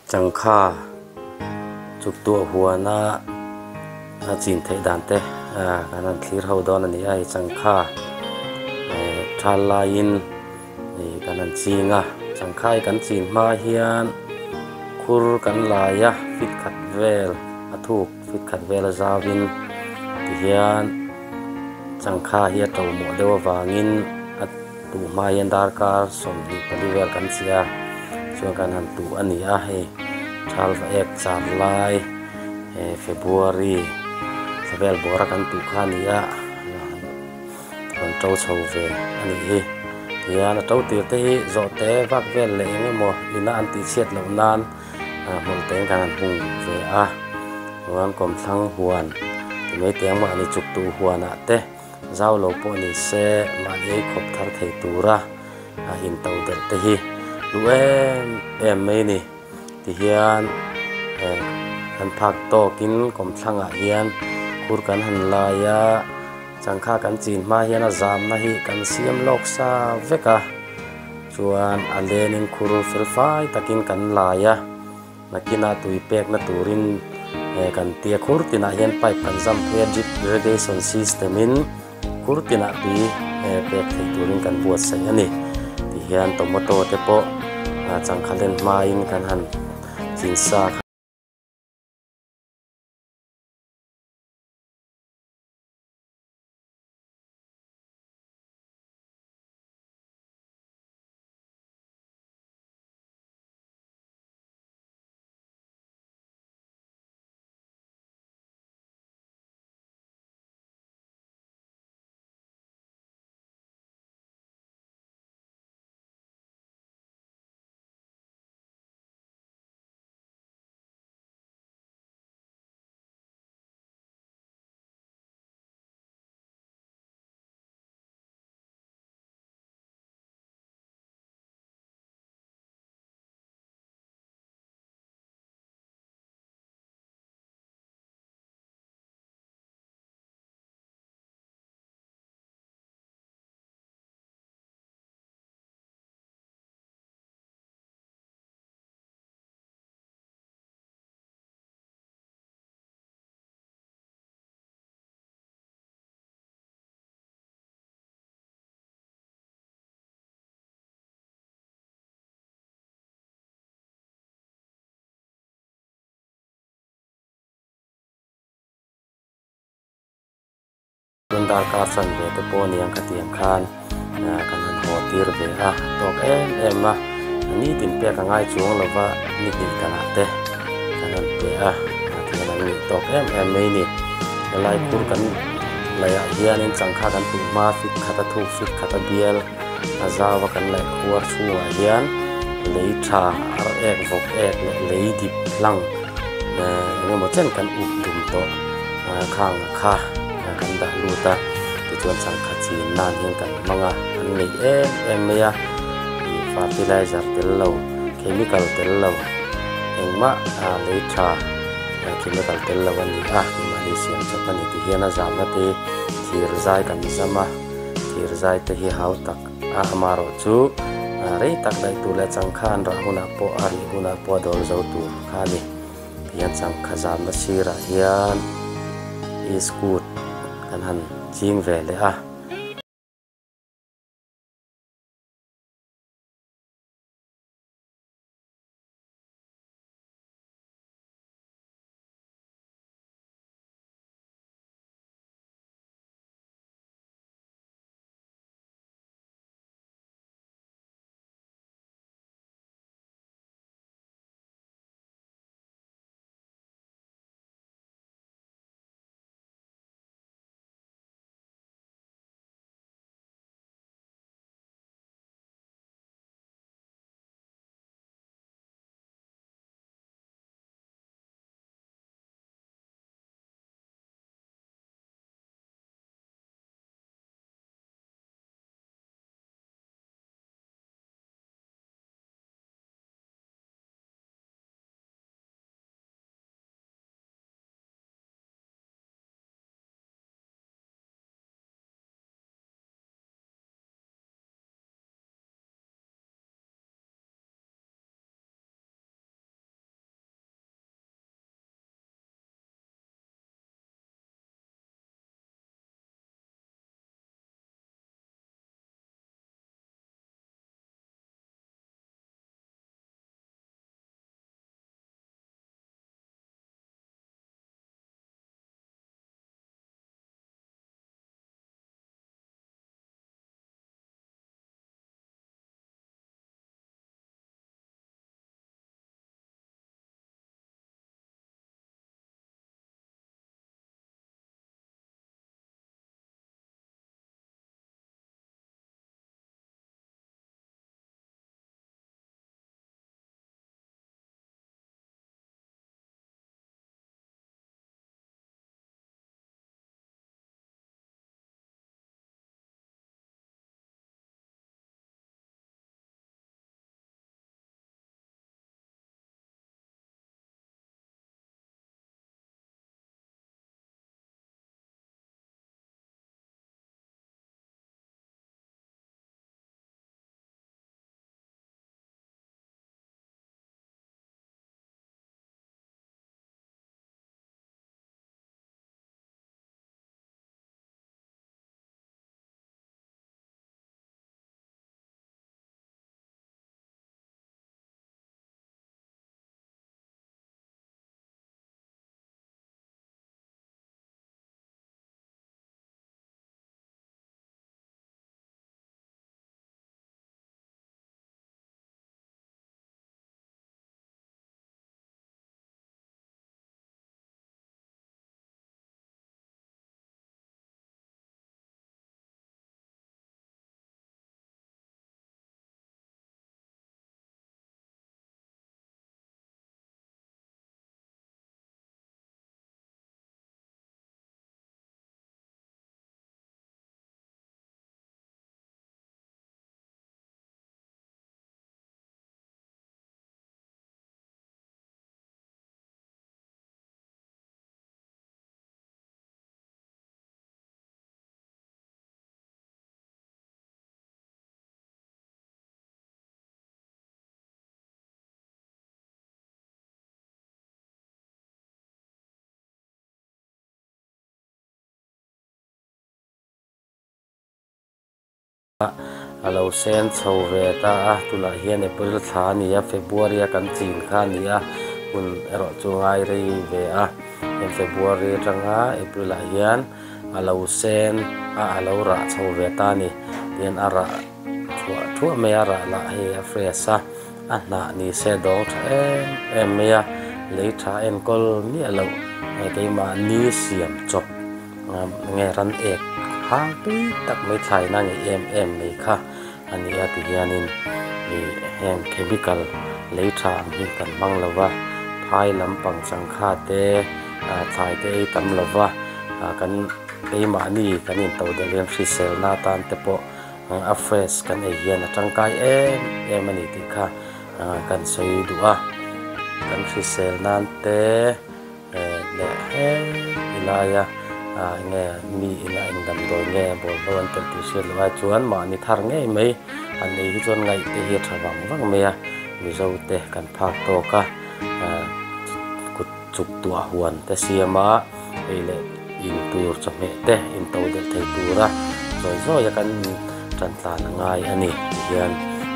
Changkha chuk tuah huana a chin theih dan te kan han thlir ho dawn a ni a hei changkha thal laiin ih kan han ching a changkha hi kan chin hma hian khur kan lai a fit khat vel a thuk fit khat vel a zau in tihian changkha hi a to mawh deuh avangin a tuh hma hian darkar 24 vel kan chiah a chuan kan han tuh a ni a hei thal va ek char lai eh February thla vel bawr a kan tuh kha a ni a rawn to chho ve a nih hi tihian a to tir te hi zawh te vak vel leh eng emaw ina an tih chhiat loh nan hmawlh te kan han hung ve a chuan kawmthlang huan ti mai te ang mahni chuk tuh huanah te. Zau lo pawh ni se mahni ei khawp thar thei tura a into delh te hi duh em em mai ni. Tihian kan phak tawkin kawmthlangah hian khur kan han lai a, changkha kan chin hma hian a zamna hi kan siam lawk sa vek a, chuan a lenin khur fel fai takin kan lai a. Nakinah tui pekna turin kan tia khur tinah hian pipe kan zam phei a drip irrigation system in khur tinah tui pek theih turin kan buatsaih a ni. Tihian tomato te pawh changkha len hmain kan han chin sa kha. Chuan darkar chan ve te pawh aniang khatiang khan kan han haw tir ve a tawk em em a nitin pek a ngai chuang lova ni hnih danah te kan han pe a thian an nih tawk em em mai ni helai khur kan laih ah hianin changkha kan tuh hma fit khat a thuk fit khat a bial a zau a kan laih khuar chhungah hian lei tha ar ek vawk ek leh lei dip hlang eng emaw chen kan up dum tawh khang kha kan dah lut a tichuan changkha chin nan hian kan hmang a an ngeih em em mai a ih fertilizer tel lo chemical tel lo engmah lei tha chemical tel lo a ni a mahni siam chawp a ni ti hian a zamna te thir zai kan zam a. Thir zai te hi hau tak a amarawh chu rei tak daih tur leh changkha an rah hunah pawh a rih hunah pawh a dawl zo tur kha a ni. Tihian changkha zamna sirah hian iskut kan han ching ve leh a. A lo sen chho ve ta a tunah hian april thla a ni a february a kan chin kha a ni a hun erawh chu ngai rei ve a heng february atanga april ah hian a lo sen a a lo rah chho ve ta a ni tihian a rah thuah thuah mai a rah lah hei a fresh a a hnah ni se dawng tha em em mai a lei tha enkawl miah loh keimahni siam chawp. Nge ran ek hang tui tak mai thlaina ngeih em em mai kha a ni a tihianin ih heng chemical lei tha ang hi kan hmang lo va phai lampang changkha te ah thlai te ei tam lo va ah kan keimahni kan into delh hian hriselna atan te pawh a fresh kan ei hian a tangkai em em a ni tih kha ah kan sawi duh a kan hrisel nan te. Leh he laia enge mi ina eng damdawi nge bawlhlo an telh tih hriat loh ai chuan mahni thar ngei mai an ei hi chuan ngaih te hi a tha vang vang mai a mizo te kan phak tawk a kut chuk tuah huan te siam a hei leh in tur chawhmeh te in to delh thei tura zawi zawi a kan tan tlan a ngai a ni tihian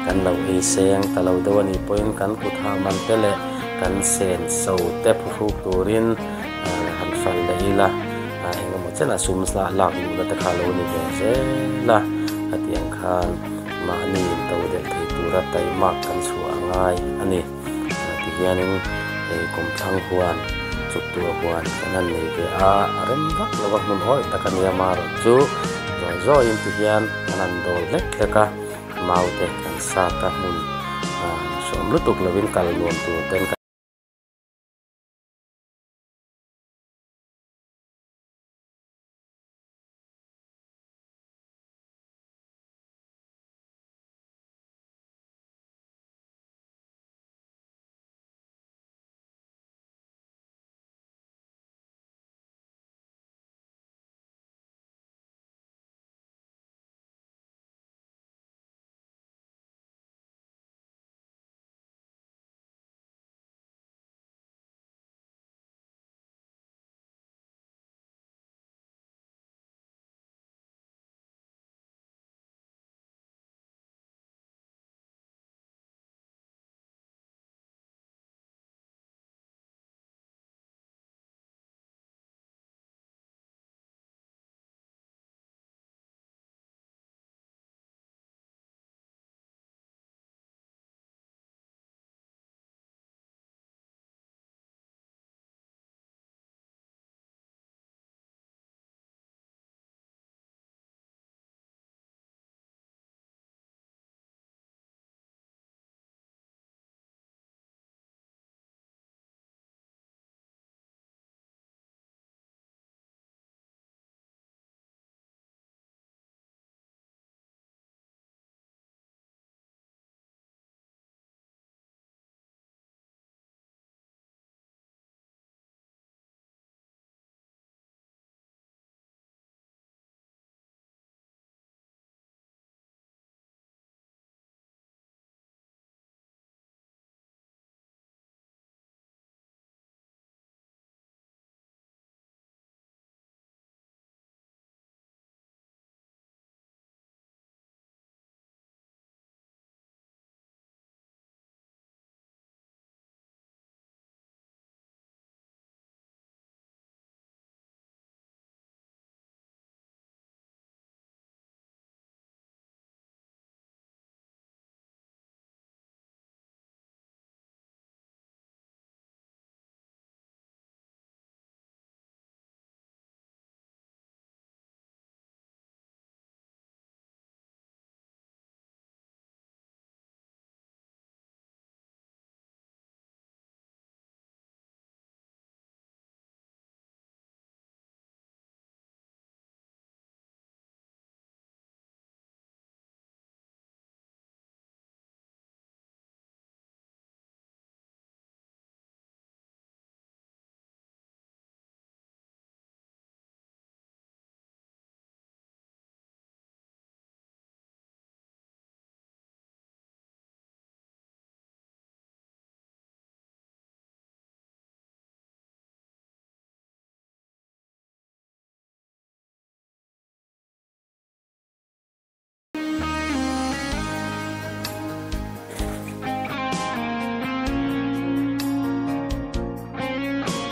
kan lo ei seng ta lo deuh a nih pawhin kan kut hah man te leh kan sen so te phuhruk turin han hralh leh ila eng emaw chen a sum zah lak luhna te kha a lo ni ve zel a hetiang khan mahni in to delh thei tura taimak kan chhuah a ngai a ni tihianin hei kawmthlang huan chuk tur huan kan han nei ve a a rem vak lo a hmun awih tak a nia marawh chu zawi zawiin tihian an han dawl hlek hlek a mau te kan sat a hmun ah hreawm lutuk lovin kal nuam tur ten.